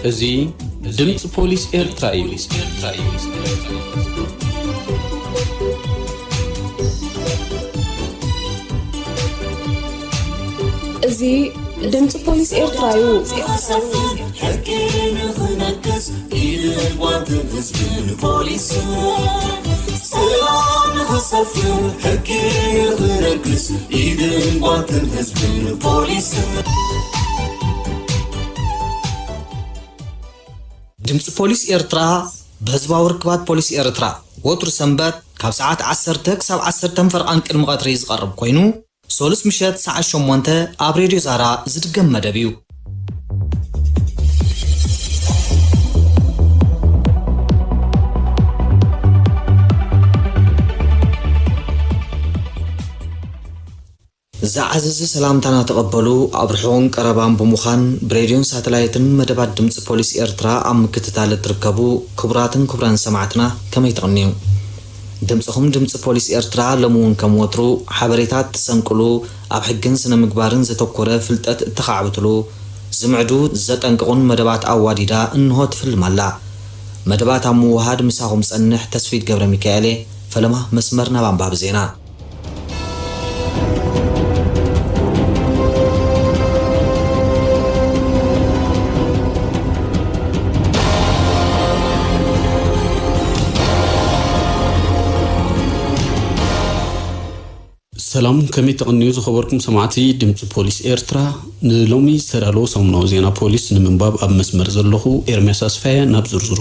እዚ ድምፂ ፖሊስ ኤርትራ እዩ። እዚ ድምፂ ፖሊስ ኤርትራ እዩ። ሕጊ ንኽነግስ ኢድን ጓንትን ህዝብን ፖሊስን ሰላም ንኽሰፍን ሕጊ ንኽነግስ ኢድን ጓንትን ህዝብን ፖሊስን ድምፂ ፖሊስ ኤርትራ ብህዝባዊ ርክባት ፖሊስ ኤርትራ ወትሩ ሰንበት ካብ ሰዓት ዓሰርተ ክሳብ ዓሰርተ ፈርቓን ቅድሚ ቀትሪ ዝቐርብ ኮይኑ፣ ሶሉስ ምሸት ሰዓት ሸሞንተ ኣብ ሬድዮ ዛራ ዝድገም መደብ እዩ። ዝዓዘዘ ሰላምታና ተቐበሉ። ኣብ ርሑቕን ቀረባን ብምዃን ብሬድዮን ሳተላይትን መደባት ድምፂ ፖሊስ ኤርትራ ኣብ ምክትታል እትርከቡ ክቡራትን ክቡራን ሰማዕትና ከመይ ትቕንዩ? ድምፅኹም ድምፂ ፖሊስ ኤርትራ ሎሚ እውን ከም ወትሩ ሓበሬታ እትሰንቅሉ፣ ኣብ ሕግን ስነ ምግባርን ዘተኮረ ፍልጠት እተኻዕብትሉ፣ ዝምዕዱ ዘጠንቅቑን መደባት ኣዋዲዳ እንሆ ትፍልም ኣላ። መደባት ኣብ ምውሃድ ምሳኹም ጸንሕ ተስፊት ገብረ ሚካኤል እየ። ፈለማ መስመር ናብ ኣንባቢ ዜና። ሰላም፣ ከመይ ተቐንዩ ዝኸበርኩም ሰማዕቲ ድምፂ ፖሊስ ኤርትራ? ንሎሚ ዝተዳለወ ሰሙናዊ ዜና ፖሊስ ንምንባብ ኣብ መስመር ዘለኹ ኤርምያስ ኣስፋየ። ናብ ዝርዝሩ።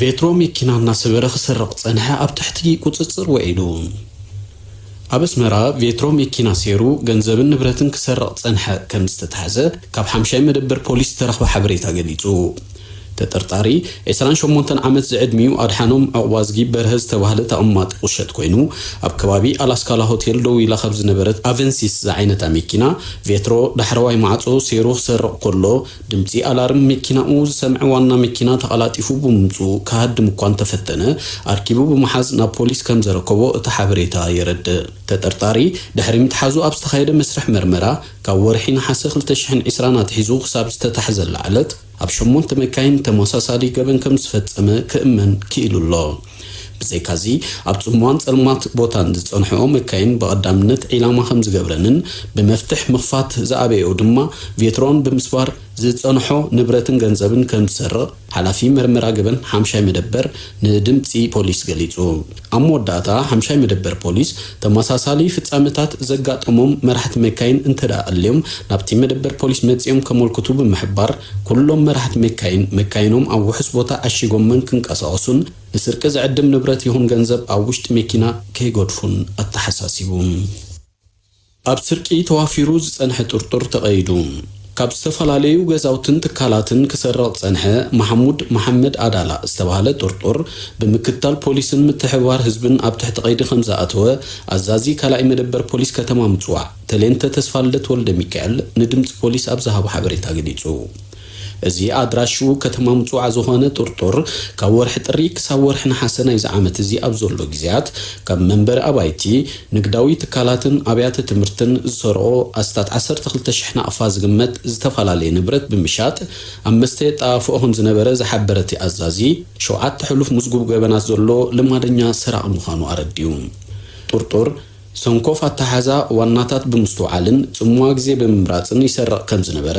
ቬትሮ መኪና እናሰበረ ክሰርቕ ጸንሐ ኣብ ትሕቲ ቁጽጽር ውዒሉ። ኣብ ኣስመራ ቬትሮ መኪና ሴሩ ገንዘብን ንብረትን ክሰርቕ ጸንሐ ከም ዝተታሕዘ ካብ ሓምሻይ መደበር ፖሊስ ዝተረኽበ ሓበሬታ ገሊጹ። ተጠርጣሪ ዕስራን ሸሞንተን ዓመት ዝዕድሚኡ ኣድሓኖም ዕቑባዝጊ በርሀ ዝተባህለ ተቐማጢ ቁሸት ኮይኑ፣ ኣብ ከባቢ ኣላስካላ ሆቴል ደው ኢላ ካብ ዝነበረት ኣቨንሲስ ዝዓይነታ መኪና ቬትሮ ዳሕረዋይ ማዕጾ ሴሩ ክሰርቕ ከሎ፣ ድምጺ ኣላርም መኪናኡ ዝሰምዐ ዋና መኪና ተቐላጢፉ ብምምጽኡ ክሃድም እኳ እንተፈተነ፣ ኣርኪቡ ብምሓዝ ናብ ፖሊስ ከም ዘረከቦ እቲ ሓበሬታ የረድእ። ተጠርጣሪ ድሕሪ ምትሓዙ ኣብ ዝተኻየደ መስርሕ መርመራ፣ ካብ ወርሒ ነሓሰ ክልተ ሽሕን ዕስራን ኣትሒዙ ክሳብ ዝተታሕዘላ ዕለት፣ ኣብ ሸሞንተ መካይን ተመሳሳሊ ገበን ከም ዝፈጸመ ክእመን ክኢሉ ኣሎ። ብዘይካዚ፣ ኣብ ጽምዋን ጸልማት ቦታን ዝጸንሕኦ መካይን ብቐዳምነት ዒላማ ከም ዝገብረንን ብመፍትሕ ምኽፋት ዝኣበየኦ ድማ ቬትሮን ብምስባር ዝጸንሖ ንብረትን ገንዘብን ከም ዝሰርቕ ሓላፊ መርመራ ገበን ሓምሻይ መደበር ንድምጺ ፖሊስ ገሊጹ። ኣብ መወዳእታ፣ ሓምሻይ መደበር ፖሊስ ተመሳሳሊ ፍጻመታት ዘጋጠሞም መራሕቲ መካይን እንተደኣ ኣልዮም ናብቲ መደበር ፖሊስ መጺኦም ከመልክቱ ብምሕባር፣ ኩሎም መራሕቲ መካይን መካይኖም ኣብ ውሑስ ቦታ ዓሺጎመን ክንቀሳቐሱን ንስርቂ ዝዕድም ንብረት ይኹን ገንዘብ ኣብ ውሽጢ መኪና ከይገድፉን ኣተሓሳሲቡ። ኣብ ስርቂ ተዋፊሩ ዝጸንሐ ጥርጡር ተቐይዱ። ካብ ዝተፈላለዩ ገዛውትን ትካላትን ክሰርቕ ዝጸንሐ ማሕሙድ መሓመድ ኣዳላ ዝተባህለ ጥርጡር፣ ብምክትታል ፖሊስን ምትሕብባር ህዝብን ኣብ ትሕቲ ቀይዲ ከም ዝኣተወ ኣዛዚ ካልኣይ መደበር ፖሊስ ከተማ ምጽዋዕ ተሌንተ ተስፋልደት ወልደሚካኤል ንድምጺ ፖሊስ ኣብ ዝሃቦ ሓበሬታ ገሊጹ። እዚ ኣድራሽኡ ከተማ ምጽዋዕ ዝኾነ ጥርጡር፣ ካብ ወርሒ ጥሪ ክሳብ ወርሒ ነሓሰ ናይዚ ዓመት እዚ ኣብ ዘሎ ግዜያት፣ ካብ መንበሪ ኣባይቲ፣ ንግዳዊ ትካላትን ኣብያተ ትምህርትን ዝሰርቖ ኣስታት ዓሰርተ ክልተ ሽሕ ናቕፋ ዝግመት ዝተፈላለየ ንብረት ብምሻጥ፣ ኣብ መስተ የጠፋፍኦ ከም ዝነበረ ዝሓበረ እቲ ኣዛዚ፣ ሸውዓተ ሕሉፍ ምዝጉብ ገበናት ዘሎ ልማደኛ ሰራቒ ምዃኑ ኣረዲኡ። ጥርጡር፣ ሰንኮፍ ኣተሓዛ ዋናታት ብምስትውዓልን ጽምዋ ግዜ ብምምራጽን ይሰርቕ ከም ዝነበረ፣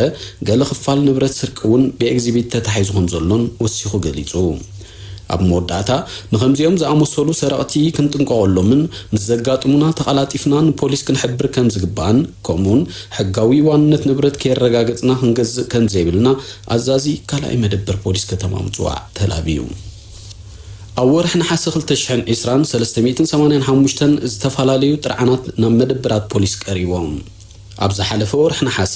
ገለ ክፋል ንብረት ስርቂ እውን ብኤግዚቢት ተታሒዙ ከም ዘሎን ወሲኹ ገሊጹ። ኣብ መወዳእታ፣ ንኸምዚኦም ዝኣመሰሉ ሰረቕቲ ክንጥንቀቐሎምን ምስ ዘጋጥሙና ተቐላጢፍና ንፖሊስ ክንሕብር ከም ዝግባእን፣ ከምኡውን ሕጋዊ ዋንነት ንብረት ከየረጋገጽና ክንገዝእ ከም ዘይብልና ኣዛዚ ካልኣይ መደበር ፖሊስ ከተማ ምጽዋዕ ተላብዩ። ኣብ ወርሒ ነሓሰ ክልተ ሽሕን ዕስራን ሰለስተ ሚእትን ሰማንያን ሓሙሽተን ዝተፈላለዩ ጥርዓናት ናብ መደበራት ፖሊስ ቀሪቦም። ኣብ ዝሓለፈ ወርሒ ነሓሰ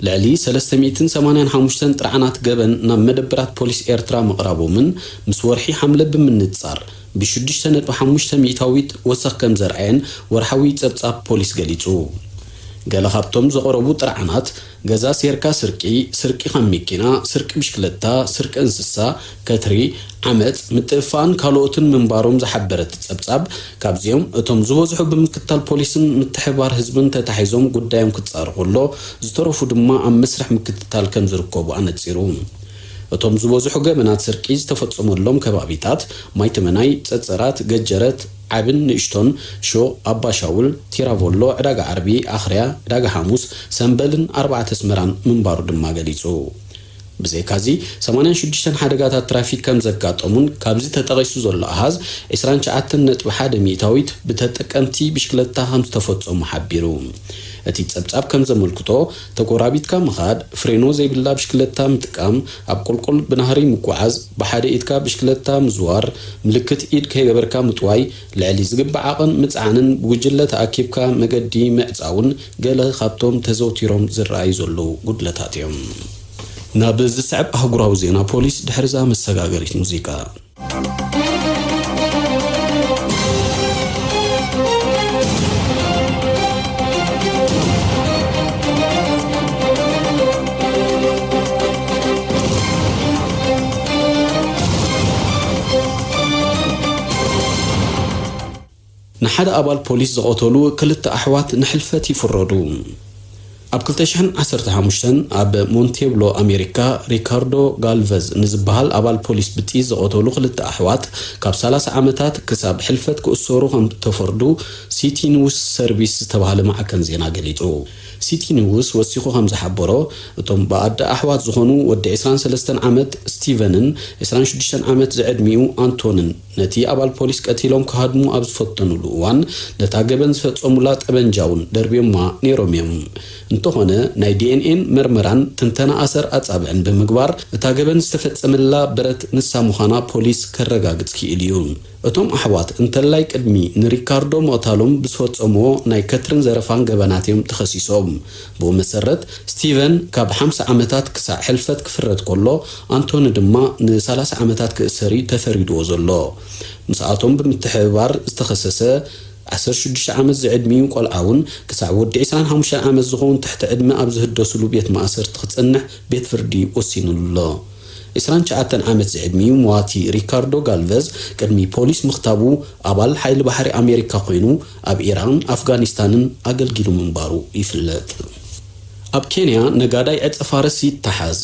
ልዕሊ ሰለስተ ሚእትን ሰማንያን ሓሙሽተን ጥርዓናት ገበን ናብ መደበራት ፖሊስ ኤርትራ ምቕራቦምን ምስ ወርሒ ሓምለ ብምንጻር ብሽዱሽተ ነጥቢ ሓሙሽተ ሚእታዊት ወሰኽ ከም ዘርኣየን ወርሓዊ ጸብጻብ ፖሊስ ገሊጹ። ገለ ካብቶም ዝቐረቡ ጥርዓናት፣ ገዛ ሴርካ ስርቂ፣ ስርቂ ካብ መኪና፣ ስርቂ ብሽክለታ፣ ስርቂ እንስሳ፣ ከትሪ፣ ዓመጽ፣ ምጥፍፋእን ካልኦትን ምንባሮም ዝሓበረ እቲ ጸብጻብ፣ ካብዚኦም እቶም ዝበዝሑ ብምክትታል ፖሊስን ምትሕብባር ህዝብን ተታሒዞም ጉዳዮም ክጻረ ከሎ፣ ዝተረፉ ድማ ኣብ መስርሕ ምክትታል ከም ዝርከቡ ኣነጺሩ። እቶም ዝበዝሑ ገበናት ስርቂ ዝተፈጸመሎም ከባቢታት፣ ማይተመናይ፣ ጸጸራት፣ ገጀረት፣ ዓብን ንእሽቶን፣ ሹቕ፣ ኣባሻውል፣ ቲራቮሎ፣ ዕዳጋ ዓርቢ፣ ኣኽርያ፣ ዕዳጋ ሓሙስ፣ ሰምበልን ኣርባዕተ ኣስመራን ምንባሩ ድማ ገሊጹ። ብዘይካዚ፣ ሰማንያን ሽዱሽተን ሓደጋታት ትራፊክ ከም ዘጋጠሙን ካብዚ ተጠቒሱ ዘሎ ኣሃዝ፣ ዕስራን ትሽዓተን ነጥቢ ሓደ ሚእታዊት ብተጠቀምቲ ብሽክለታ ከም ዝተፈጸሙ ሓቢሩ። እቲ ጸብጻብ ከም ዘመልክቶ፣ ተጎራቢትካ ምኻድ፣ ፍሬኖ ዘይብላ ብሽክለታ ምጥቃም፣ ኣብ ቁልቁል ብናህሪ ምጉዓዝ፣ ብሓደ ኢድካ ብሽክለታ ምዝዋር፣ ምልክት ኢድ ከይገበርካ ምጥዋይ፣ ልዕሊ ዝግባእ ዓቐን ምጽዓንን ብጉጅለ ተኣኪብካ መገዲ ምዕጻውን ገለ ካብቶም ተዘውቲሮም ዝረኣዩ ዘለዉ ጉድለታት እዮም። ናብ ዝስዕብ ኣህጉራዊ ዜና ፖሊስ ድሕሪ እዛ መሰጋገሪት ሙዚቃ። ንሓደ ኣባል ፖሊስ ዝቐተሉ ክልተ ኣሕዋት ንሕልፈት ይፍረዱ። ኣብ ክልተ ሽሕን ዓሰርተ ሓሙሽተን ኣብ ሞንቴብሎ ኣሜሪካ፣ ሪካርዶ ጋልቨዝ ንዝበሃል ኣባል ፖሊስ ብጥይት ዝቐተሉ ክልተ ኣሕዋት፣ ካብ ሰላሳ ዓመታት ክሳብ ሕልፈት ክእሰሩ ከም ተፈርዱ ሲቲ ኒውስ ሰርቪስ ዝተባህለ ማዕከን ዜና ገሊጹ። ሲቲ ኒውስ ወሲኹ ከም ዝሓበሮ፣ እቶም ብኣደ ኣሕዋት ዝኾኑ ወዲ ዕስራን ሰለስተን ዓመት ስቲቨንን ዕስራን ሽዱሽተን ዓመት ዝዕድሚኡ ኣንቶንን፣ ነቲ ኣባል ፖሊስ ቀቲሎም ክሃድሙ ኣብ ዝፈተኑሉ እዋን፣ ነታ ገበን ዝፈጸሙላ ጠበንጃ እውን ደርብዮማ ነይሮም እዮም። እንተኾነ፣ ናይ ዲ ኤን ኤን መርመራን ትንተና ኣሰር ኣጻብዕን ብምግባር፣ እታ ገበን ዝተፈጸመላ ብረት ንሳ ምዃና ፖሊስ ከረጋግጽ ክኢሉ እዩ። እቶም ኣሕዋት፣ እንተላይ ቅድሚ ንሪካርዶ ምቕታሎም ብዝፈጸምዎ ናይ ከትርን ዘረፋን ገበናት እዮም ተኸሲሶም። ብኡ መሰረት፣ ስቲቨን ካብ ሓምሳ ዓመታት ክሳዕ ሕልፈት ክፍረድ ከሎ፣ ኣንቶኒ ድማ ንሰላሳ ዓመታት ክእሰር እዩ ተፈሪድዎ ዘሎ። ምስኣቶም ብምትሕብባር ዝተኸሰሰ ዓሰርተ ሽዱሽተ ዓመት ዝዕድሚኡ ቆልዓ እውን ክሳዕ ወዲ ዕስራን ሓሙሽተን ዓመት ዝኸውን ትሕቲ ዕድመ ኣብ ዝህደስሉ ቤት ማእሰርቲ ክጸንሕ ቤት ፍርዲ ወሲኑሉ ኣሎ። ዕስራን ትሽዓተን ዓመት ዝዕድሚኡ ሞዋቲ ሪካርዶ ጋልቨዝ ቅድሚ ፖሊስ ምኽታቡ ኣባል ሓይሊ ባሕሪ ኣሜሪካ ኮይኑ ኣብ ኢራቕን ኣፍጋኒስታንን ኣገልጊሉ ምንባሩ ይፍለጥ። ኣብ ኬንያ ነጋዳይ ዕጸ ፋርስ ይተሓዝ።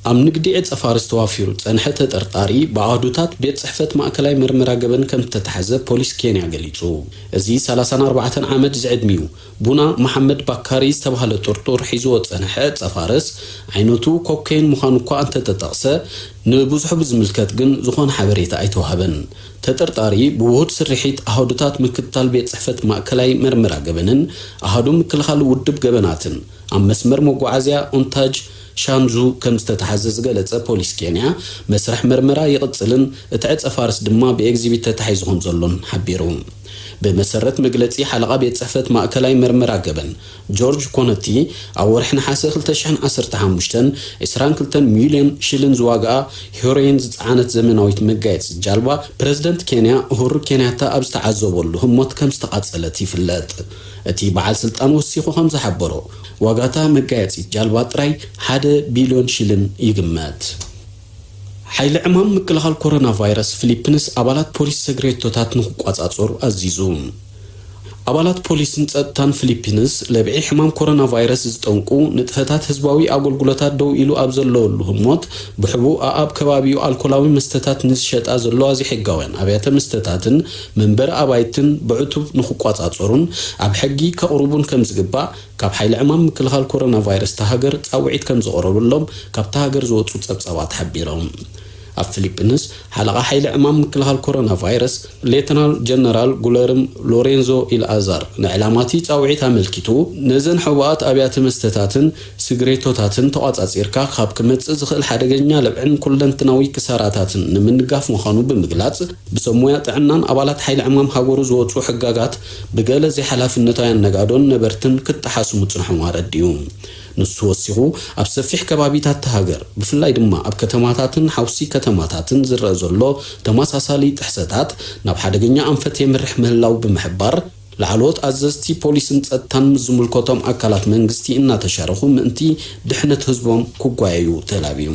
ኣብ ንግዲ ዕጸ ፋርስ ተዋፊሩ ዝጸንሐ ተጠርጣሪ ብኣሃዱታት ቤት ጽሕፈት ማእከላይ መርመራ ገበን ከም ዝተታሕዘ ፖሊስ ኬንያ ገሊጹ። እዚ ሰላሳን ኣርባዕተን ዓመት ዝዕድሚኡ ቡና መሓመድ ባካሪ ዝተባህለ ጥርጡር ሒዝዎ ዝጸንሐ ዕጸ ፋርስ፣ ዓይነቱ ኮኬን ምዃኑ እኳ እንተተጠቕሰ፣ ንብዙሑ ብዝምልከት ግን ዝኾነ ሓበሬታ ኣይተዋህበን። ተጠርጣሪ ብውሁድ ስርሒት ኣሃዱታት ምክትታል ቤት ጽሕፈት ማእከላይ መርመራ ገበንን ኣሃዱ ምክልኻል ውድብ ገበናትን ኣብ መስመር መጓዓዝያ ኦንታጅ ሻንዙ ከም ዝተታሕዘ ዝገለጸ ፖሊስ ኬንያ፣ መስርሕ መርመራ ይቕጽልን እቲ ዕጸ ፋርስ ድማ ብኤግዚቢት ተታሒዙ ከም ዘሎን ሓቢሩ። ብመሰረት መግለጺ ሓለቓ ቤት ጽሕፈት ማእከላይ መርመራ ገበን ጆርጅ ኮነቲ፣ ኣብ ወርሒ ነሓሰ ክልተ ሽሕን ዓሰርተ ሓሙሽተን ዕስራን ክልተን ሚልዮን ሽልን ዝዋግኣ ሄሮይን ዝጸዓነት ዘመናዊት መጋየጺት ጃልባ ፕረዚደንት ኬንያ ኡሁሩ ኬንያታ ኣብ ዝተዓዘበሉ ህሞት ከም ዝተቓጸለት ይፍለጥ። እቲ በዓል ስልጣን ወሲኹ ከም ዝሓበሮ፣ ዋጋታ መጋየጺት ጃልባ ጥራይ ሓደ ቢልዮን ሽልን ይግመት። ሓይሊ ዕማም ምክልኻል ኮሮና ቫይረስ ፊሊፒንስ ኣባላት ፖሊስ ስግሬቶታት ንክቋጻጸሩ ኣዚዙ። ኣባላት ፖሊስን ጸጥታን ፊሊፒንስ ለብዒ ሕማም ኮሮና ቫይረስ ዝጠንቁ ንጥፈታት ህዝባዊ ኣገልግሎታት ደው ኢሉ ኣብ ዘለወሉ ህሞት፣ ብሕቡእ ኣኣብ ከባቢኡ ኣልኮላዊ መስተታት ንዝሸጣ ዘለዋ ዘይሕጋውያን ኣብያተ መስተታትን መንበሪ ኣባይትን ብዕቱብ ንክቋጻጸሩን ኣብ ሕጊ ከቕርቡን ከም ዝግባእ ካብ ሓይሊ ዕማም ምክልኻል ኮሮና ቫይረስ እታ ሃገር ጻውዒት ከም ዝቐረበሎም ካብታ ሃገር ዝወጹ ጸብጻባት ሓቢሮም። ኣብ ፊሊፒንስ፣ ሓለቓ ሓይሊ ዕማም ምክልኻል ኮሮና ቫይረስ ሌተናል ጀነራል ጉለርም ሎሬንዞ ኢልኣዛር ንዕላማቲ ጻውዒት ኣመልኪቱ፣ ነዘን ሕቡኣት ኣብያተ መስተታትን ስግሬቶታትን ተቋጻጺርካ ካብ ክመጽእ ዝኽእል ሓደገኛ ለብዕን ኩለንትናዊ ክሳራታትን ንምንጋፍ ምዃኑ ብምግላጽ፣ ብሰብ ሞያ ጥዕናን ኣባላት ሓይሊ ዕማም ሃገሩ ዝወጹ ሕጋጋት ብገለ ዘይሓላፍነታውያን ነጋዶን ነበርትን ክጠሓሱ ምጽንሖም ኣረዲኡ። ንሱ ወሲኹ፣ ኣብ ሰፊሕ ከባቢታት እታ ሃገር፣ ብፍላይ ድማ ኣብ ከተማታትን ሓውሲ ከተማታትን ዝረአ ዘሎ ተመሳሳሊ ጥሕሰታት ናብ ሓደገኛ ኣንፈት የምርሕ ምህላው ብምሕባር፣ ላዕለዎት ኣዘዝቲ ፖሊስን ጸጥታን ምስ ዝምልከቶም ኣካላት መንግስቲ እናተሻረኹ ምእንቲ ድሕነት ህዝቦም ክጓየዩ ተላብዩ።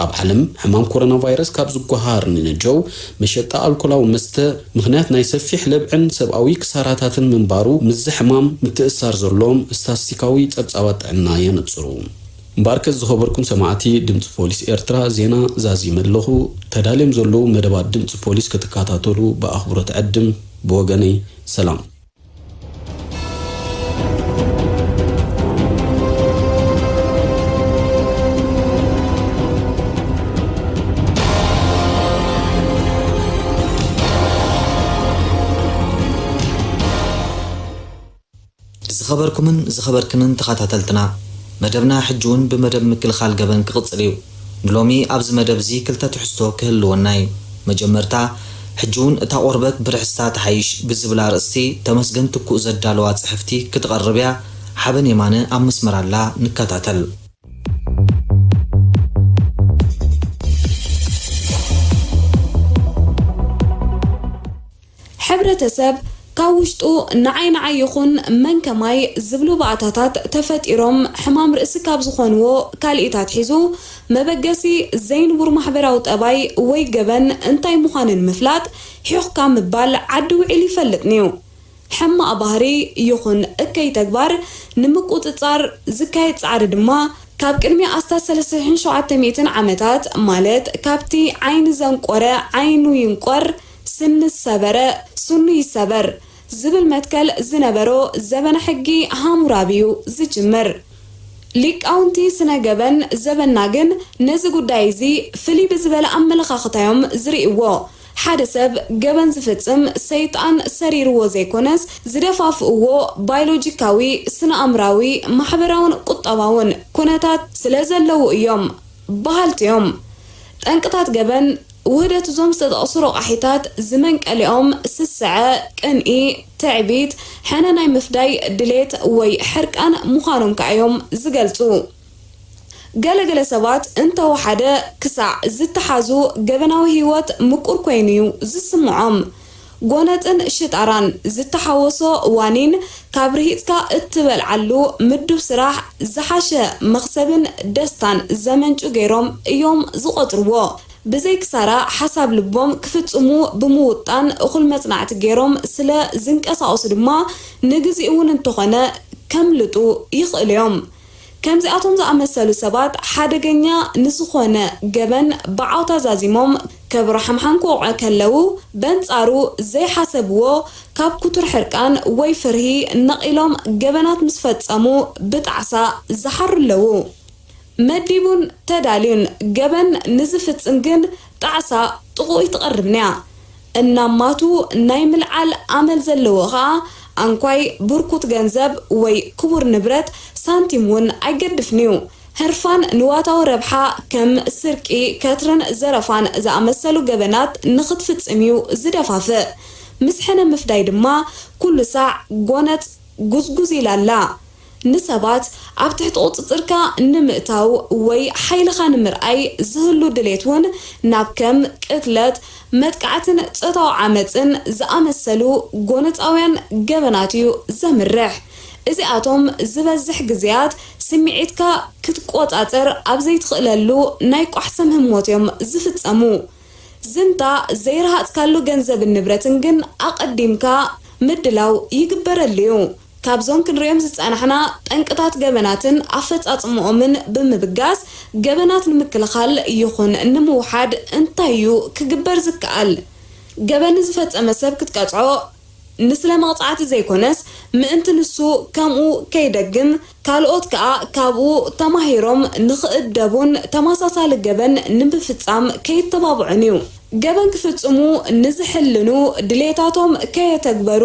ኣብ ዓለም ሕማም ኮሮና ቫይረስ ካብ ዝጓሃር ንነጀው፣ መሸጣ ኣልኮላዊ መስተ ምኽንያት ናይ ሰፊሕ ለብዕን ሰብኣዊ ክሳራታትን ምንባሩ ምስዚ ሕማም ምትእሳር ዘለዎም ስታስቲካዊ ጸብጻባት ጥዕና የነጽሩ። እምበኣርከስ ዝኸበርኩም ሰማዕቲ ድምፂ ፖሊስ ኤርትራ፣ ዜና ዛዚመ ኣለኹ። ተዳልዮም ዘለዉ መደባት ድምፂ ፖሊስ ክትከታተሉ ብኣኽብሮት ዕድም። ብወገነይ ሰላም። ዝኸበርኩምን ዝኸበርክንን ተኸታተልትና፣ መደብና ሕጂ እውን ብመደብ ምክልኻል ገበን ክቕጽል እዩ። ንሎሚ ኣብዚ መደብ እዚ ክልተ ትሕዝቶ ክህልወና እዩ። መጀመርታ፣ ሕጂ እውን እታ ቆርበት ብርሕስታ ትሓይሽ ብዝብል ኣርእስቲ ተመስገን ትኩእ ዘዳለዋ ጽሕፍቲ ክትቐርብ እያ። ሓበን የማነ ኣብ መስመር ኣላ፣ ንከታተል። ሕብረተሰብ ካብ ውሽጡ ንዓይ ንዓይ ይኹን መን ከማይ ዝብሉ ባእታታት ተፈጢሮም ሕማም ርእሲ ካብ ዝኾንዎ ካልኢት ኣትሒዙ መበገሲ ዘይንቡር ማሕበራዊ ጠባይ ወይ ገበን እንታይ ምዃኑ ንምፍላጥ ሒኹካ ምባል ዓዲ ውዒሉ ይፈልጥ ንዩ። ሕማቕ ባህሪ ይኹን እከይ ተግባር ንምቁጽጻር ዝካየድ ጻዕሪ ድማ ካብ ቅድሚ ኣስታት ሰለስተ ሽሕን ሸውዓተ ሚእትን ዓመታት ማለት ካብቲ ዓይኒ ዘንቆረ ዓይኑ ይንቆር ስኒ ዝሰበረ ስኑ ይሰበር ዝብል መትከል ዝነበሮ ዘበነ ሕጊ ሃሙራቢ እዩ ዝጅምር። ሊቃውንቲ ስነ ገበን ዘበንና ግን ነዚ ጉዳይ እዚ ፍልይ ብዝበለ ኣመለኻኽታ እዮም ዝርእይዎ። ሓደ ሰብ ገበን ዝፍጽም ሰይጣን ሰሪርዎ ዘይኮነስ ዝደፋፍእዎ ባዮሎጂካዊ፣ ስነ ኣምራዊ፣ ማሕበራውን ቁጠባውን ኩነታት ስለ ዘለዉ እዮም በሃልቲ እዮም። ጠንቅታት ገበን ውህደት እዞም ዝተጠቕሱ ረቋሒታት ዝመንቀሊኦም ስስዐ፣ ቅንኢ፣ ትዕቢት፣ ሕነ ናይ ምፍዳይ ድሌት ወይ ሕርቃን ምዃኖም ከኣ እዮም ዝገልጹ። ገለ ገለ ሰባት እንተወሓደ ክሳዕ ዝተሓዙ ገበናዊ ህይወት ምቁር ኮይኑ እዩ ዝስምዖም። ጎነጽን ሽጣራን ዝተሓወሶ ዋኒን ካብ ርሂጽካ እትበልዓሉ ምዱብ ስራሕ ዝሓሸ መኽሰብን ደስታን ዘመንጩ ገይሮም እዮም ዝቖጽርዎ። ብዘይ ክሳራ ሓሳብ ልቦም ክፍጽሙ ብምውጣን እኹል መጽናዕቲ ገይሮም ስለ ዝንቀሳቐሱ ድማ ንግዚኡ እውን እንተኾነ ከምልጡ ይኽእሉ እዮም። ከምዚኣቶም ዝኣመሰሉ ሰባት ሓደገኛ ንዝኾነ ገበን ብዓውታ ዛዚሞም ከብሮ ሓምሓም ክወቕዑ ከለዉ በንጻሩ ዘይሓሰብዎ ካብ ክቱር ሕርቃን ወይ ፍርሂ ነቒሎም ገበናት ምስ ፈጸሙ ብጣዕሳ ዝሓሩ ኣለዉ። መዲቡን ተዳልዩን ገበን ንዝፍጽም ግን ጣዕሳ ጥቕኡ ኣይትቐርብን'ያ። እናማቱ ናይ ምልዓል ኣመል ዘለዎ ኸኣ ኣንኳይ ብርኩት ገንዘብ ወይ ክቡር ንብረት ሳንቲም እውን ኣይገድፍን'ዩ። ህርፋን ንዋታዊ ረብሓ ከም ስርቂ፣ ከትርን ዘረፋን ዝኣመሰሉ ገበናት ንኽትፍጽም'ዩ ዝደፋፍእ። ምስ ሕነ ምፍዳይ ድማ ኩሉ ሳዕ ጎነጽ ጉዝጉዝ ኢላ ኣላ። ንሰባት ኣብ ትሕቲ ቁጽጽርካ ንምእታው ወይ ሓይልኻ ንምርኣይ ዝህሉ ድሌት እውን ናብ ከም ቅትለት፣ መጥቃዕትን ጾታዊ ዓመጽን ዝኣመሰሉ ጎነጻውያን ገበናት እዩ ዘምርሕ። እዚኣቶም ዝበዝሕ ግዜያት ስምዒትካ ክትቆጻጸር ኣብ ዘይትኽእለሉ ናይ ቋሕ ሰም ህሞት እዮም ዝፍጸሙ። ዝንታ ዘይረሃጽካሉ ገንዘብን ንብረትን ግን ኣቐዲምካ ምድላው ይግበረሉ እዩ። ካብዞም ክንሪኦም ዝጸናሕና ጠንቅታት ገበናትን ኣፈጻጽምኦምን ብምብጋስ፣ ገበናት ንምክልኻል ይኹን ንምውሓድ እንታይ እዩ ክግበር ዝከኣል? ገበን ንዝፈጸመ ሰብ ክትቀጽዖ ንስለ መቕጻዕቲ ዘይኮነስ፣ ምእንቲ ንሱ ከምኡ ከይደግም፣ ካልኦት ከኣ ካብኡ ተማሂሮም ንኽእደቡን ተመሳሳሊ ገበን ንምፍጻም ከይተባብዑን እዩ። ገበን ክፍጽሙ ንዝሕልኑ ድሌታቶም ከየተግበሩ፣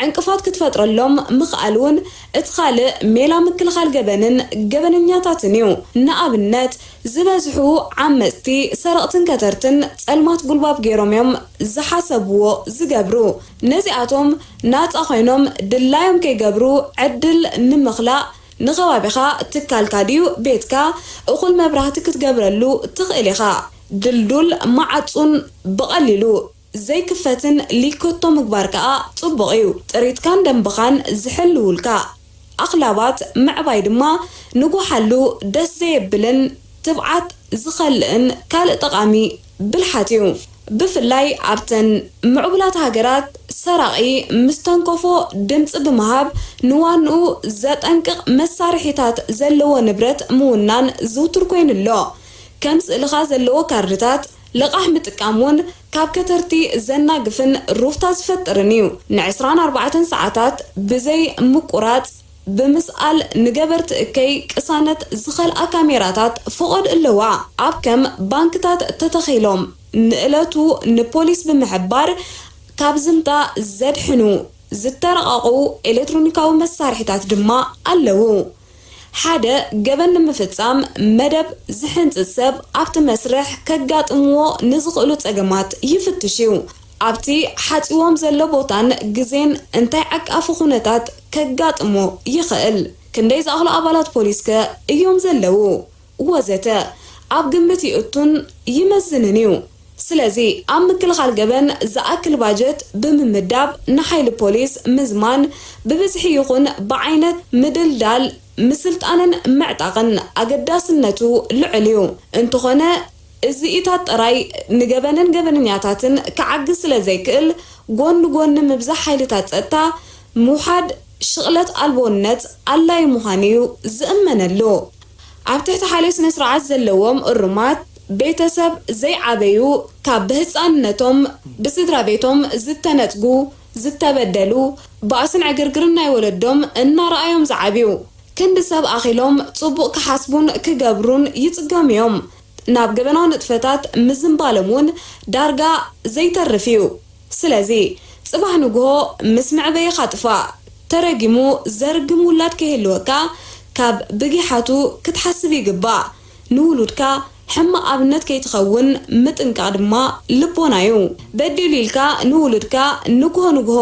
ዕንቅፋት ክትፈጥረሎም ምኽኣል እውን እቲ ካልእ ሜላ ምክልኻል ገበንን ገበነኛታትን እዩ። ንኣብነት፣ ዝበዝሑ ዓመጽቲ ሰረቕትን ከተርትን ጸልማት ጉልባብ ገይሮም እዮም ዝሓሰብዎ ዝገብሩ። ነዚኣቶም ናጻ ኮይኖም ድላዮም ከይገብሩ ዕድል ንምኽላእ ንኸባቢኻ፣ ትካልካ ድዩ ቤትካ፣ እኹል መብራህቲ ክትገብረሉ ትኽእል ኢኻ። ድልዱል መዓጹን ብቐሊሉ ዘይክፈትን ሊኮቶ ምግባር ከኣ ጽቡቕ እዩ። ጥሪትካን ደንብኻን ዝሕልውልካ ኣኽላባት ምዕባይ ድማ ንጎሓሉ ደስ ዘየብልን ትብዓት ዝኸልእን ካልእ ጠቓሚ ብልሓት እዩ። ብፍላይ ኣብተን ምዕቡላት ሃገራት ሰራቒ ምስ ተንከፎ ድምጺ ብምሃብ ንዋንኡ ዘጠንቅቕ መሳርሒታት ዘለዎ ንብረት ምውናን ዝውቱር ኮይኑ ኣሎ። ከም ስእልኻ ዘለዎ ካርድታት ልቓሕ ምጥቃም እውን ካብ ከተርቲ ዘናግፍን ሩፍታ ዝፈጥርን እዩ። ን24 ሰዓታት ብዘይ ምቁራጽ ብምስኣል ንገበርቲ እከይ ቅሳነት ዝኸልኣ ካሜራታት ፈቐድ ኣለዋ። ኣብ ከም ባንክታት ተተኺሎም ንእለቱ ንፖሊስ ብምሕባር ካብ ዝምጣ ዘድሕኑ ዝተረቐቑ ኤሌክትሮኒካዊ መሳርሒታት ድማ ኣለዉ። ሓደ ገበን ንምፍጻም መደብ ዝሕንጽጽ ሰብ ኣብቲ መስርሕ ከጋጥምዎ ንዝኽእሉ ጸገማት ይፍትሽ እዩ። ኣብቲ ሓጺዎም ዘሎ ቦታን ግዜን እንታይ ዓቃፊ ኩነታት ከጋጥሞ ይኽእል? ክንደይ ዝኣኽሉ ኣባላት ፖሊስከ እዮም ዘለዉ? ወዘተ ኣብ ግምት ይእቱን ይመዝንን እዩ። ስለዚ ኣብ ምክልኻል ገበን ዝኣክል ባጀት ብምምዳብ ንሓይሊ ፖሊስ ምዝማን ብብዝሒ ይኹን ብዓይነት ምድልዳል ምስልጣንን ምዕጣቕን ኣገዳስነቱ ልዑል እዩ። እንተኾነ እዚኢታት ጥራይ ንገበንን ገበነኛታትን ክዓግዝ ስለ ዘይክእል ጎኒ ጎኒ ምብዛሕ ሓይልታት ጸጥታ ምውሓድ ሽቕለት ኣልቦነት ኣላዩ ምዃኑ እዩ ዝእመነሉ። ኣብ ትሕቲ ሓልዮ ስነ ስርዓት ዘለዎም እሩማት ቤተሰብ ዘይዓበዩ ካብ ብህፃንነቶም ብስድራ ቤቶም ዝተነፅጉ ዝተበደሉ ባእስን ዕግርግርን ናይ ወለዶም እናረኣዮም ዝዓብዩ ክንዲ ሰብ ኣኺሎም ፅቡቕ ክሓስቡን ክገብሩን ይፅገሙ እዮም። ናብ ገበናዊ ንጥፈታት ምዝንባሎም እውን ዳርጋ ዘይተርፍ እዩ። ስለዚ ጽባሕ ንግሆ ምስ መዕበይኻ ጥፋእ። ተረጊሙ ዘርግም ውላድ ከይህልወካ ካብ ብጊሓቱ ክትሓስብ ይግባእ። ንውሉድካ ሕማቕ ኣብነት ከይትኸውን ምጥንቃቕ ድማ ልቦና እዩ። በዲሉ ኢልካ ንውሉድካ ንግሆ ንግሆ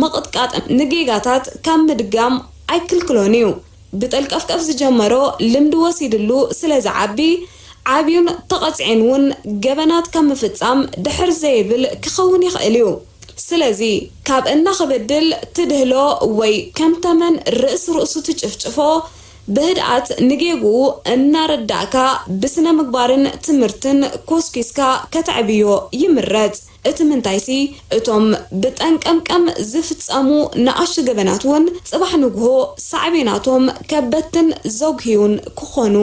ምቕጥቃጥ ንጌጋታት ካብ ምድጋም ኣይክልክሎን እዩ። ብጠልቀፍቀፍ ዝጀመሮ ልምዲ ወሲድሉ ስለ ዝዓቢ ዓብዩን ተቐፅዒን እውን ገበናት ካብ ምፍፃም ድሕር ዘይብል ክኸውን ይኽእል እዩ። ስለዚ ካብ እናኽብድል ትድህሎ ወይ ከም ተመን ርእስ ርእሱ ትጭፍጭፎ ብህድኣት ንጌግኡ እናረዳእካ ብስነ ምግባርን ትምህርትን ኮስኪስካ ከተዕብዮ ይምረፅ። እቲ ምንታይሲ እቶም ብጠንቀምቀም ዝፍፀሙ ንኣሽቱ ገበናት እውን ፅባሕ ንግሆ ሳዕቤናቶም ከበድትን ዘጉህዩን ክኾኑ።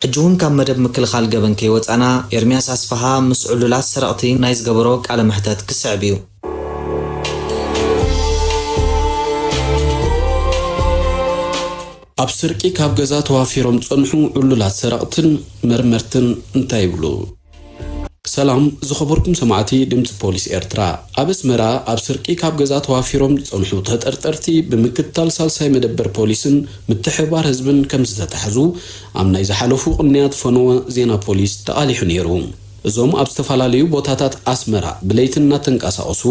ሕጂ እውን ካብ መደብ ምክልኻል ገበን ከይወፃና ኤርሚያስ ኣስፍሃ ምስ ዕሉላት ሰረቕቲ ናይ ዝገበሮ ቃለ መሕተት ክስዕብ እዩ። ኣብ ስርቂ ካብ ገዛ ተዋፊሮም ዝፀንሑ ዕሉላት ሰረቕትን መርመርትን እንታይ ይብሉ? ሰላም ዝኸበርኩም ሰማዕቲ ድምፂ ፖሊስ ኤርትራ። ኣብ ኣስመራ ኣብ ስርቂ ካብ ገዛ ተዋፊሮም ዝፀንሑ ተጠርጠርቲ ብምክትታል ሳልሳይ መደበር ፖሊስን ምትሕብባር ህዝብን ከምዝተታሕዙ ኣብ ናይ ዝሓለፉ ቅንያት ፈነወ ዜና ፖሊስ ተቓሊሑ ነይሩ። እዞም ኣብ ዝተፈላለዩ ቦታታት ኣስመራ ብለይቲ እናተንቀሳቐሱ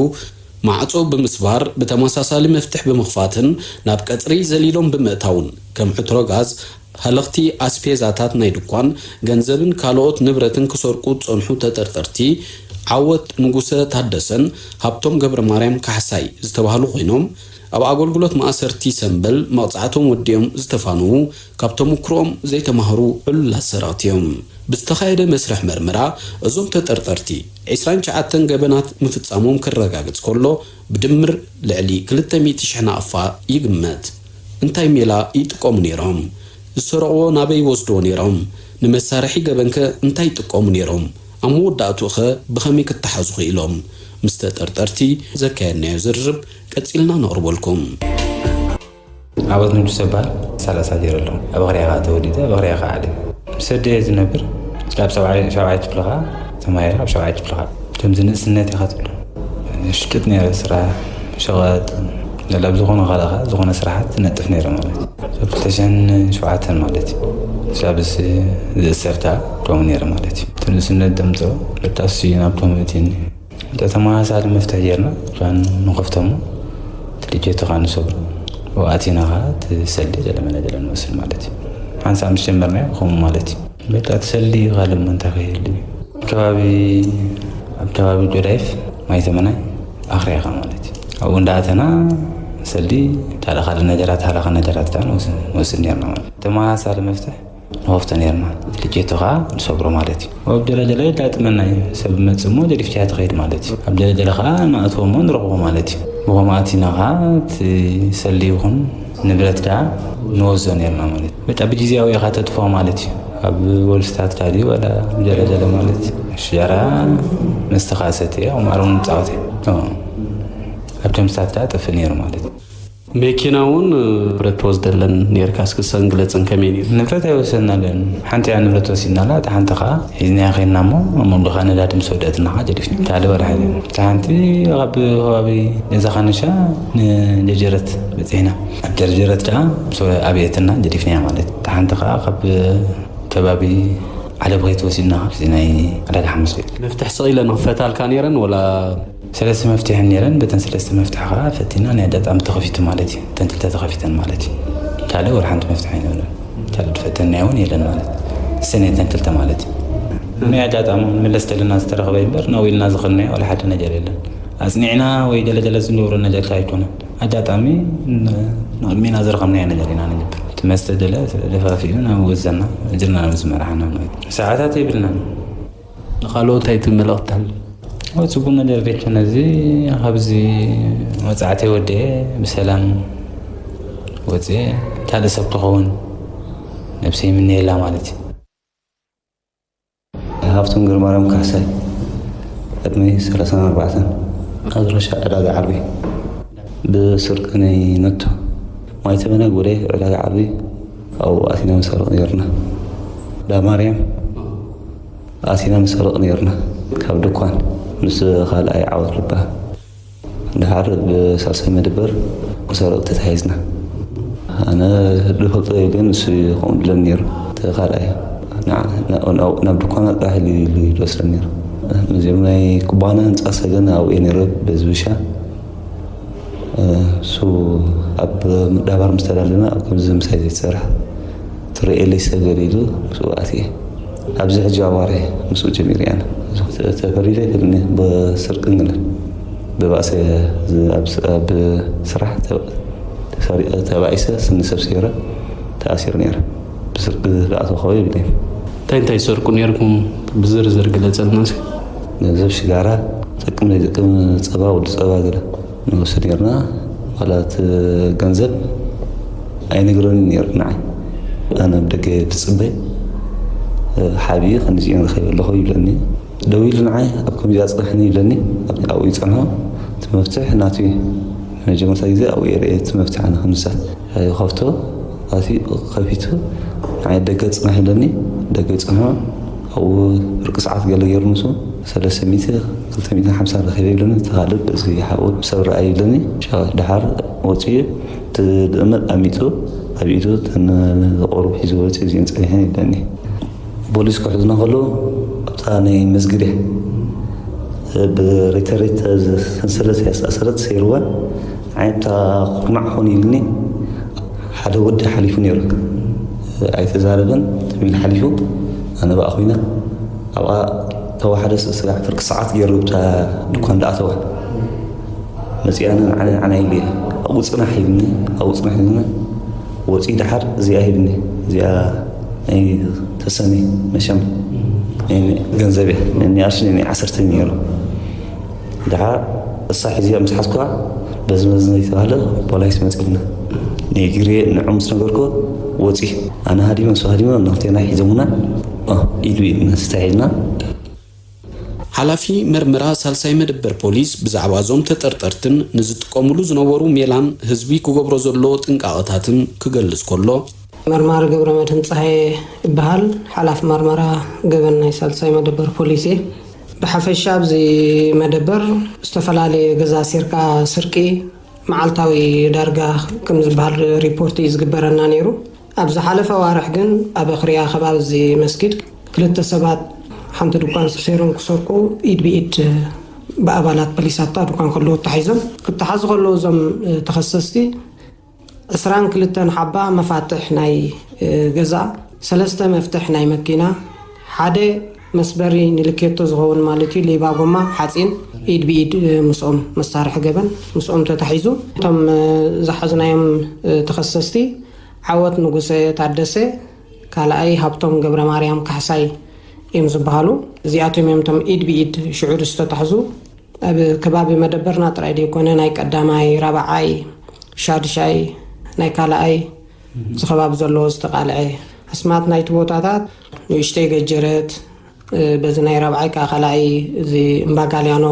ማዕጾ ብምስባር ብተመሳሳሊ መፍትሕ ብምኽፋትን ናብ ቀፅሪ ዘሊሎም ብምእታውን ከም ዕትሮ ጋዝ፣ ሃለኽቲ ኣስፔዛታት ናይ ድኳን፣ ገንዘብን ካልኦት ንብረትን ክሰርቁ ዝፀንሑ ተጠርጠርቲ ዓወት ንጉሰ ታደሰን ሃብቶም ገብረማርያም ካሕሳይ ዝተባህሉ ኮይኖም ኣብ ኣገልግሎት ማእሰርቲ ሰምበል መቕፃዕቶም ወዲኦም ዝተፋነዉ ካብ ተምክሮኦም ዘይተማህሩ ዕሉላት ሰረቕቲ እዮም። ብዝተኻየደ መስርሕ መርመራ እዞም ተጠርጠርቲ ዒስራን ትሽዓተን ገበናት ምፍፃሞም ክረጋገፅ ከሎ ብድምር ልዕሊ ክልተ ሚእቲ ሽሕ ናቕፋ ይግመት። እንታይ ሜላ ይጥቀሙ ነይሮም? ዝሰረቕዎ ናበይ ይወስድዎ ነይሮም? ንመሳርሒ ገበንከ እንታይ ይጥቀሙ ነይሮም? ኣብ መወዳእትኡኸ ብኸመይ ክተሓዙ ክኢሎም? ምስ ተጠርጠርቲ ዘካየድናዮ ዝርርብ ቀፂልና ነቕርበልኩም። ዓወት ንጉሰ እበሃል። ሰላሳ ጀይረ ኣለኹ። ኣብ ኣኽርያ ከኣ ተወሊደ፣ ኣብ ኣኽርያ ከኣ ዓሊመ። ምስ ኣደየ ዝነብር፣ ኣብ ሰብዓይ ክፍሊ ከኣ ተማሂረ፣ ኣብ ሸውዓይ ክፍሊ ከኣ ከምዚ ንእስነት ኢኻ ትብሎ። ሽቅጥ ነይረ ስራሕ፣ ሸቐጥ፣ ገለ ኣብ ዝኾነ ካልእ ከኣ ዝኾነ ስራሓት ትነጥፍ ነይረ ማለት እዩ። ክልተ ሽሕን ሸውዓተን ማለት እዩ። ሳብስ ዝእሰር ከኣ ከምኡ ነይረ ማለት እዩ። እቲ ንእስነት ደምፅኦ፣ በቃ እሱ እዩ ናብ ከምኡ እትኒ። እንተ ተመሳሳሊ መፍትሕ ጌርና እኳን ንኸፍቶ እሞ፣ እቲ ልጀቱ ኸኣ ንሰብሮ፣ ኣብኡ ኣቲና ኸኣ እቲ ሰልዲ ገለ መለ ገለ ንወስድ ማለት እዩ። ሓንሳእ ምስ ጀመርናዮ ከምኡ ማለት እዩ። በቃ እቲ ሰልዲ ካልእ እሞ እንታይ ከ ይህሉ እዩ? ከባቢ ከባቢ ጆዳይፍ ማይ ተመናይ ኣኽሪያኻ ማለት እዩ። ኣብኡ እንዳኣተና ሰልዲ ታለኻ ነገራት ሃለኻ ነገራት ከዓ ንወስድ ነርና ማለት እዩ። ተመሳሳሊ መፍትሕ ንኸፍቶ ነርና። ልኬቶ ከዓ ንሰብሮ ማለት እዩ። ኣብ ጀለጀለ የጋጥመና እዩ። ሰብ መጽእ እሞ ጀዲፍትያ ትኸይድ ማለት እዩ። ኣብ ጀለጀለ ከዓ ንኣትዎ እሞ ንረኽቦ ማለት እዩ። ብኸምኡ ኣቲና ከዓ እቲ ሰልዲ ይኹን ንብረት ከዓ ንወስዶ ነርና ማለት እዩ። በቃ ብግዜያዊ ኢኻ ተጥፍኦ ማለት እዩ። ኣብ ወልፍታት ዳዲ ወላ ጀለጀለ ማለት ሽራ መስተኻሰት እየ ማሮን ጻወት እየ። ኣብ ጀምሳት ከዓ ጠፍእ ነይሩ ማለት እዩ። መኪና እውን ንብረት ትወስደለን ነርካ እስክሰን ግለፅን ከመይ ነይሩ? ንብረት ኣይወሰድናለን። ሓንቲ እያ ንብረት ወሲድናላ፣ እታ ሓንቲ ከዓ ሒዝናያ ከይድና እሞ ኣብ መንጎኻ ነዳዲ ምስ ወደእትና ከዓ ጀዲፍና። ታደ ወላ ሓደ እታ ሓንቲ ካብ ከባቢ ገዛ ካነሻ ንጀጀረት በፂሕና። ኣብ ጀርጀረት ከዓ ምስ ኣብየትና ጀዲፍናያ ማለት። እታ ሓንቲ ከዓ ካብ ከባቢ ዓለብ ከይትወሲድና ካብዚ ናይ ዕዳጋ ሓሙስ መፍትሕ ስቕ ኢለ ንኽፈታልካ ነይረን ወላ ሰለስተ መፍትሒ ነይረን። በተን ሰለስተ መፍትሒ ከዓ ፈቲና ናይ ኣጋጣሚ ተኸፊቱ ማለት እዩ። እተን ክልተ ተኸፊተን ማለት እዩ። ካልእ ወላ ሓንቲ መፍትሒ ኣይነበረን። ካልእ ዝፈተናዮ እውን የለን ማለት እሰን እተን ክልተ ማለት እዩ። ናይ ኣጋጣሚ መለስ ተለና ዝተረኸበ ይበር ናው ኢልና ዝኸድናዮ ወላ ሓደ ነገር የለን። ኣጽኒዕና ወይ ገለገለ ዝንብሮ ነገር ኣይኮነን። ኣጋጣሚ ንቕድሚና ዝረኸብናዮ ነገር ኢና ንገብር። እቲ መስተ ደለ ደፋፊኡ ናብ ወዘና እጅርና ናብ ዝመርሓና ማለት እዩ። ሰዓታት የብልናን። ንኻልኦት እንታይ ትብል መልእኽቲ ኣሎ? ወይ ጽቡቅ ነገር ቤት ነዚ ካብዚ መጻዕተይ ወደ ብሰላም ወጽኤ ካልእ ሰብ ክኸውን ነብሰይ ይምነየላ ማለት እዩ። ሃብቶም ግርማርያም ካሕሳይ ዕድመይ ሰላሳን ኣርባዕተን ኣድራሻ ዕዳጋ ዓርቢ ብስርቂ ናይ ነቶ ማይ ተበና ጉዳይ ዕዳጋ ዓርቢ ኣብኡ ኣቲና ንሰርቕ ነርና። ዳ ማርያም ኣቲና ንሰርቕ ነርና ካብ ድኳን ምስ ካልኣይ ዓወት ልባ ድሓር ብሳልሳይ መደበር ንሰርቕ ተታሒዝና። ኣነ ድፈልጦ ግን ንሱ ከምኡ ድለን ነይሩ። እቲ ካልኣይ ናብ ድኳና ጥራሕ ኢሉ ይወስደን ነይሩ። ነዚኦም ናይ ኩባና ህንፃ ሰገን ኣብኡ ነይሩ በዚ ብሻ እሱ ኣብ ምዳባር ምስ ተዳለና ኣብ ከምዚ ምሳይ ዘይትሰርሕ ትርእየለይ ሰገር ኢሉ ምስኡ ኣትየ። ኣብዚ ሕጂ ኣዋርሕ ምስኡ ጀሚረ ኣነ። ተፈሪደ ክልኒ ብስርቂ እንግለን ብባእሰ ኣብ ስራሕ ተባኢሰ ስኒ ሰብ ሰይረ ተኣሲር ነይረ። ብስርቂ ዝኣተኸወ ይብለኝ። እንታይ እንታይ ሰርቁ ነርኩም ብዝርዝር ግለፀልና። ገንዘብ ሽጋራ ጥቅም ዘይጥቅም ፀባ ወዲ ፀባ ገለ ንወስድ ነርና። ዋላ እቲ ገንዘብ ኣይነግረኒ ነይሩ ንዓይ። ኣነ ኣብ ደገ ድፅበይ ሓብኢ ከምዚኦ ንረኸብ ኣለኹ ይብለኒ። ደው ኢሉ ንዓይ ኣብ ከምዚ ኣፅናሕኒ ይብለኒ። ኣብኡ ይፀንሖ እቲ መፍትሕ ናቱ እዩ። መጀመርታ ግዜ ኣብኡ የርእየ እቲ መፍትሕ ኣነ ክንሳት ይኸፍቶ ኣቲ ከፊቱ ንዓይ ደገ ፅናሕ ይብለኒ። ደገ ፅንሖ ኣብኡ ፍርቂ ሰዓት ገለ ገይሩ ንሱ ሰለስተ ሚእቲ ክልተ ሚእቲ ሓምሳ ረኺበ ይብለኒ። ተኻልእ እዚ ሓብኡ ሰብ ረኣይ ይብለኒ። ድሓር ወፂኡ እቲ ድእመት ኣሚፁ ኣብ ኢዱ ተን ዝቆርቡ ሒዙ ወፂኡ እዚአን ፀኒሐን ይብለኒ። ፖሊስ ክሕዙና ከለዉ ኣብታ ናይ መስጊድ እያ ብሬተሬት ሰንሰለት እያ ዝተኣሰረት ሰይርዋ። ዓይነታ ኩርማዕ ኾን ኢልኒ ሓደ ወዲ ሓሊፉ ነይሩ። ኣይተዛረበን ትብል ሓሊፉ ኣነ ብኣ ኮይነ ኣብኣ ተዋሓደ ስጋዕ ፍርቂ ሰዓት ገይሩ እታ ድኳን ደኣ ተዋ መፂኣና ንዓና ንዓና ኢሉ እየ ኣብኡ ፅናሕ ኢልኒ ኣብኡ ፅናሕ ኢልኒ ወፂ ድሓር እዚኣ ሂብኒ እዚኣ ናይ ተሰኒ መሸም ገንዘብ እያ ናይ ኣርሽ ናይ ዓሰርተ ነይሩ ድሓር እሳ ሒዚኣ ምስ ሓዝኩዋ በዚ መዚ ዘይተባህለ ፖላይስ መፂልና ነጊሬ ንዑ ምስ ነገርኩ ወፂ ኣነ ሃዲመ ንሱ ሃዲመ ናክልቴና ሒዞምና ኢዱ ኢድና ተታሒዝና ሓላፊ መርመራ ሳልሳይ መደበር ፖሊስ ብዛዕባ እዞም ተጠርጠርትን ንዝጥቀሙሉ ዝነበሩ ሜላን ህዝቢ ክገብሮ ዘለዎ ጥንቃቐታትን ክገልጽ ከሎ፣ መርማሪ ገብረመድህን ጸሃየ እበሃል፣ ሓላፊ መርመራ ገበን ናይ ሳልሳይ መደበር ፖሊስ እየ። ብሓፈሻ ኣብዚ መደበር ዝተፈላለየ ገዛ ኣሲርካ ስርቂ መዓልታዊ ዳርጋ ከም ዝበሃል ሪፖርት እዩ ዝግበረና ነይሩ። ኣብ ዝሓለፈ ኣዋርሕ ግን ኣብ ኣኽርያ ከባቢ እዚ መስጊድ ክልተ ሰባት ሓንቲ ድኳን ሰይሮም ክሰርቁ ኢድ ብኢድ ብኣባላት ፖሊስ ኣብታ ድኳን ከለዉ ተታሒዞም። ክተሓዙ ከለዉ እዞም ተኸሰስቲ ዕስራን ክልተን ሓባ መፋትሕ ናይ ገዛ፣ ሰለስተ መፍትሕ ናይ መኪና፣ ሓደ መስበሪ ንልኬቶ ዝኸውን ማለት እዩ። ሌባ ጎማ፣ ሓፂን፣ ኢድ ብኢድ ምስኦም መሳርሒ ገበን ምስኦም ተታሒዙ። እቶም ዝሓዝናዮም ተኸሰስቲ ዓወት ንጉሰ ታደሰ፣ ካልኣይ ሃብቶም ገብረ ማርያም ካሕሳይ እዮም ዝበሃሉ። እዚኣቶም እዮም እቶም ኢድ ብኢድ ሽዑ ዝተታሕዙ። ኣብ ከባቢ መደበርና ጥራይ ዘይኮነ፣ ናይ ቀዳማይ፣ ራብዓይ፣ ሻድሻይ፣ ናይ ካልኣይ፣ እዚ ከባቢ ዘለዎ ዝተቃልዐ ኣስማት ናይቲ ቦታታት፣ ንእሽተይ ገጀረት፣ በዚ ናይ ራብዓይ ከዓ ካልኣይ፣ እዚ እምባ ጋልያኖ፣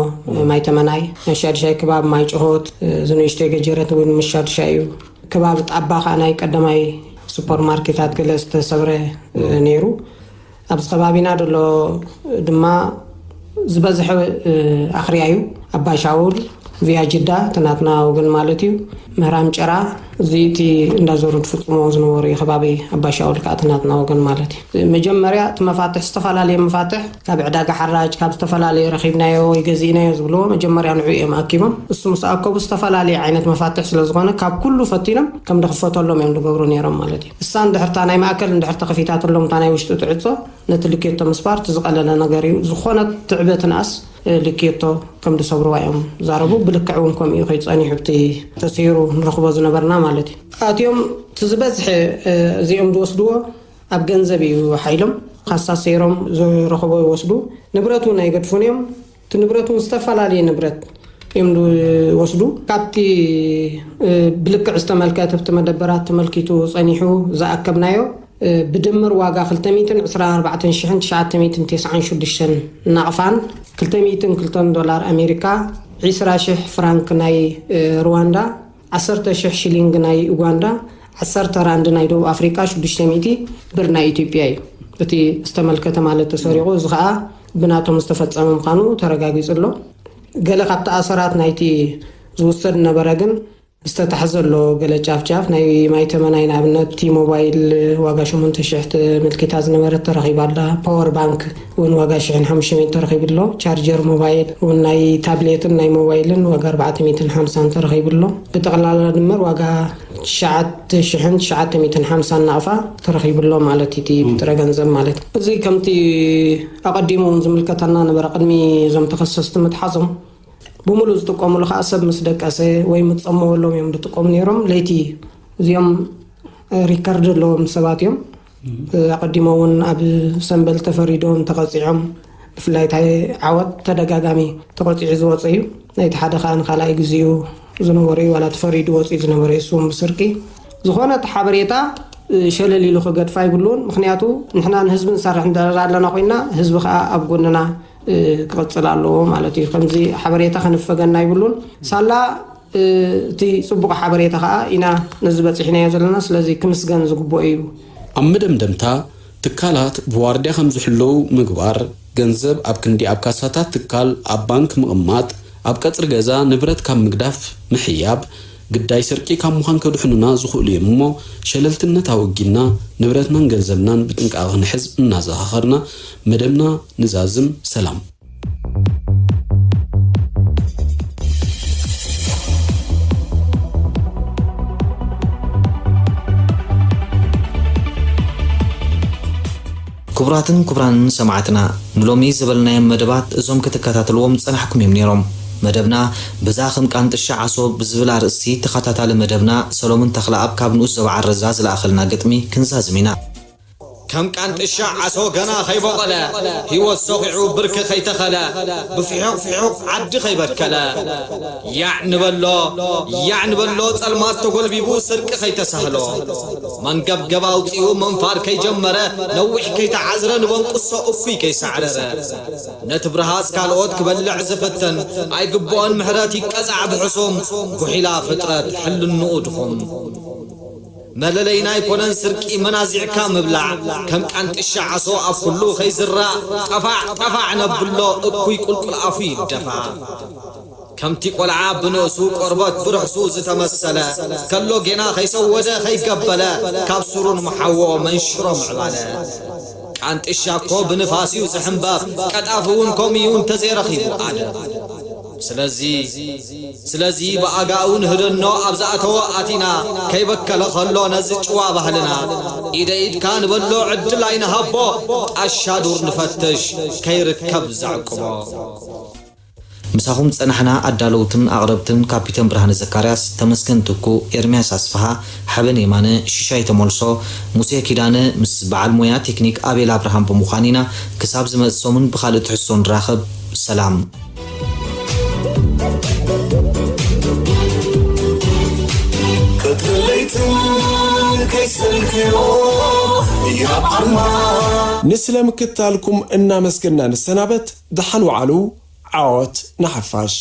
ማይ ተመናይ፣ ናይ ሻድሻይ ከባቢ ማይ ጭሆት፣ እዚ ንእሽተይ ገጀረት እውን ምስ ሻድሻይ እዩ። ከባቢ ጣባ ከዓ ናይ ቀዳማይ ሱፐርማርኬታት ገለ ዝተሰብረ ነይሩ። ኣብዚ ከባቢና ዘሎ ድማ ዝበዝሐ ኣኽርያ እዩ። ኣባይ ሻውል፣ ቪያ ጅዳ፣ እቲ ናትና ወገን ማለት እዩ። ምህራም ጨራ፣ እዚ እቲ እንዳዞሩ ዝፍጽምዎ ዝነበሩ እዩ። ከባቢ ኣባይ ሻውል ከዓ እቲ ናትና ወገን ማለት እዩ። መጀመርያ እቲ መፋትሕ፣ ዝተፈላለየ መፋትሕ ካብ ዕዳጋ ሓራጅ፣ ካብ ዝተፈላለየ ረኺብናዮ ወይ ገዚእናዮ ዝብልዎ፣ መጀመርያ ንዑ እዮም ኣኪቦም። እሱ ምስ ኣከቡ ዝተፈላለየ ዓይነት መፋትሕ ስለ ዝኾነ፣ ካብ ኩሉ ፈቲኖም ከም ዝኽፈተሎም እዮም ዝገብሩ ነይሮም ማለት እዩ። እሳ እንድሕርታ ናይ ማእከል እንድሕር ተኸፊታትሎም፣ እታ ናይ ውሽጢ ትዕጾ፣ ነቲ ልኬቶ ምስባር እቲ ዝቐለለ ነገር እዩ። ዝኾነት ትዕበትንኣስ፣ እ፣ ልኬቶ ከም ዝሰብርዋ እዮም ዛረቡ። ብልክዕ እውን ከምኡ እዩ ከይጸኒሑ፣ እቲ ተሰይሩ ንረኽቦ ዝነበርና ማለት እዩ። ኣትዮም እቲ ዝበዝሐ፣ እ፣ እዚኦም ዝወስድዎ ኣብ ገንዘብ እዩ ሓይሎም። ካሳ ሰይሮም ዝረኽቦ ይወስዱ። ንብረት እውን ኣይገድፉን እዮም። እቲ ንብረት እውን ዝተፈላለየ ንብረት እዮም ዝወስዱ። ካብቲ፣ እ፣ ብልክዕ ዝተመልከተ ኣብቲ መደበራት ተመልኪቱ ጸኒሑ ዝኣከብናዮ፣ እ፣ ብድምር ዋጋ ክልተ ሚእትን ዕስራን ኣርባዕተን ሽሕን ትሽዓተ ሚእትን ተስዓን ሽዱሽተን ናቕፋን ክልተ ሚእትን ክልተን ዶላር ኣሜሪካ፣ ዕስራ ሽሕ ፍራንክ ናይ፣ እ፣ ሩዋንዳ፣ ዓሰርተ ሽሕ ሽሊንግ ናይ ኡጋንዳ፣ ዓሰርተ ራንድ ናይ ደቡብ ኣፍሪቃ፣ ሽዱሽተ ሚእቲ ብር ናይ ኢትዮጵያ እዩ። እቲ ዝተመልከተ ማለት ተሰሪቑ፣ እዚ ኸኣ ብናቶም ዝተፈጸመ ምዃኑ ተረጋጊጹ ኣሎ። ገለ ካብቲ ኣሰራት ናይቲ ዝውሰድ ነበረ፣ ግን ዝተታሕዘ ኣሎ። ገለ ጫፍ ጫፍ ናይ ማይ ተመናይ፣ ንኣብነት፣ እቲ ሞባይል ዋጋ ሸሞንተ ሽሕ ተመልኪታ ዝነበረት ተረኺባ ኣላ። ፓወር ባንክ እውን ዋጋ ሽሕን ሓሙሽተ ሚእትን ተረኺቡ ኣሎ። ቻርጀር ሞባይል እውን፣ ናይ ታብሌትን ናይ ሞባይልን ዋጋ ኣርባዕተ ሚእትን ሓምሳን ተረኺቡ ኣሎ። ብጠቕላላ ድምር ዋጋ ትሽዓተ ሽሕን ትሽዓተ ሚእትን ሓምሳን ናቕፋ ተረኺቡ ኣሎ ማለት እዩ፣ እቲ ብጥረ ገንዘብ ማለት። እዚ ከምቲ ኣቐዲሙ እውን ዝምልከተና ነበረ፣ ቅድሚ እዞም ተኸሰስቲ ምትሓዞም፣ ብምሉእ ዝጥቀሙሉ ከዓ ሰብ ምስ ደቀሰ ወይ ምስ ጸመወሎም እዮም ዝጥቀሙ ነይሮም። ለይቲ እዚኦም፣ እ፣ ሪከርድ ኣለዎም ሰባት እዮም። እ፣ ኣቐዲሞ እውን ኣብ ሰንበል ተፈሪዶም ተቐጺዖም፣ ብፍላይ እታይ ዓወት ተደጋጋሚ ተቐጺዑ ዝወፀ እዩ። ናይቲ ሓደ ከዓ ንኻልኣይ ግዜኡ ዝነበረ እዩ፣ ዋላ ተፈሪዱ ወፂኡ ዝነበረ እዩ፣ እሱ እውን ብስርቂ። ዝኾነ እቲ ሓበሬታ፣ እ፣ ሸለል ኢሉ ክገድፋ ይብሉን። ምኽንያቱ ንሕና ንህዝቢ ንሰርሕ እንድሕር ኣለና ኮይና፣ ህዝቢ ከዓ ኣብ ጎንና፣ እ፣ ክቕፅል ኣለዎ ማለት እዩ። ከምዚ ሓበሬታ ከንፈገና ይብሉን። ሳላ፣ እ፣ እቲ ፅቡቕ ሓበሬታ ከዓ ኢና ነዚ በፂሕናዮ ዘለና። ስለዚ ክምስገን ዝግብኦ እዩ። ኣብ መደምደምታ፣ ትካላት ብዋርድያ ከም ዝሕለዉ ምግባር፣ ገንዘብ ኣብ ክንዲ ኣብ ካሳታት ትካል፣ ኣብ ባንክ ምቕማጥ፣ ኣብ ቀጽሪ ገዛ ንብረት ካብ ምግዳፍ ምሕያብ፣ ግዳይ ስርቂ ካብ ምዃን ከድሕኑና ዝኽእሉ እዮም እሞ፣ ሸለልትነት ኣወጊድና፣ ንብረትናን ገንዘብናን ብጥንቃቐ ክንሕዝ እናዘኻኸርና፣ መደብና ንዛዝም። ሰላም። ክቡራትን ክቡራንን ሰማዕትና፣ ንሎሚ ዝበልናዮም መደባት እዞም ክትከታተልዎም ዝጸናሕኩም እዮም ነይሮም። መደብና ብዛ ከም ቃንጥሻ ዓሶ ብዝብል ኣርእስቲ ተኸታታሊ መደብና ሰሎሙን ተኽለኣብ ካብ ንኡስ ዞባ ዓረዛ ዝለኣኸልና ግጥሚ ክንዛዝም ኢና። ከም ቃንጥሻ ዓሶ ገና ከይቦቐለ፣ ህይወት ሰኺዑ ብርኪ ከይተኸለ፣ ብፊሑቕ ፊሑቕ ዓዲ ከይበከለ፣ ያዕ ንበሎ፣ ያዕ ንበሎ፣ ጸልማት ተጎልቢቡ ስርቂ ከይተሳህሎ፣ መንገብገብ ኣውጺኡ ምንፋር ከይጀመረ፣ ነዊሕ ከይተዓዝረ ንበንቁሶ እኩይ ከይሳዕረረ፣ ነቲ ብርሃጽ ካልኦት ክበልዕ ዝፍትን፣ ኣይግብኦን ምሕረት ይቀጻዕ ብሕሱም፣ ጉሒላ ፍጥረት ሕልንኡ ድኹም። መለለይና ኣይኮነን ስርቂ መናዚዕካ ምብላዕ፣ ከም ቃንጥሻ ዓሶ ኣብ ኩሉ ከይዝራእ፣ ጠፋዕ ጠፋዕ ነብሎ እኩይ ቁልቁል ኣፉ ይደፋ። ከምቲ ቆልዓ ብንእሱ ቆርበት ብርሕሱ ዝተመሰለ፣ ከሎ ጌና ከይሰወደ ከይገበለ፣ ካብ ሱሩ ንምሓዎ መንሽሮ ምዕባለ። ቃንጥሻ እኮ ብንፋስ እዩ ዝሕምበብ፣ ቀጣፊ እውን ከምኡ እዩ እንተዘይረኺቡ ኣደብ። ስለዚ ስለዚ ብኣጋኡ ንህደኖ ኣብ ዝኣተወ ኣቲና ከይበከለ ከሎ ነዚ ጭዋ ባህልና ኢደ ኢድካ ንበሎ ዕድል ኣይንሃቦ። ጣሻ ዱር ንፈትሽ ከይርከብ ዘዕቅቦ። ምሳኹም ዝጸናሕና ኣዳለውትን ኣቕረብትን ካፒተን ብርሃነ ዘካርያስ፣ ተመስገን ትኩ፣ ኤርምያስ ኣስፍሃ፣ ሓበን የማነ፣ ሽሻይ ተመልሶ፣ ሙሴ ኪዳነ ምስ በዓል ሞያ ቴክኒክ ኣቤል ኣብርሃም ብምዃን ኢና። ክሳብ ዝመጽእ ሰሙን ብኻልእ ትሕዝቶ ንራኸብ። ሰላም። ቀትርን ለይትን ከይሰልክዮ ያብ ዓርማ ንስለ ምክትታልኩም እናመስገና ንሰናበት። ደሓን ወዓሉ። ዓወት ንሓፋሽ።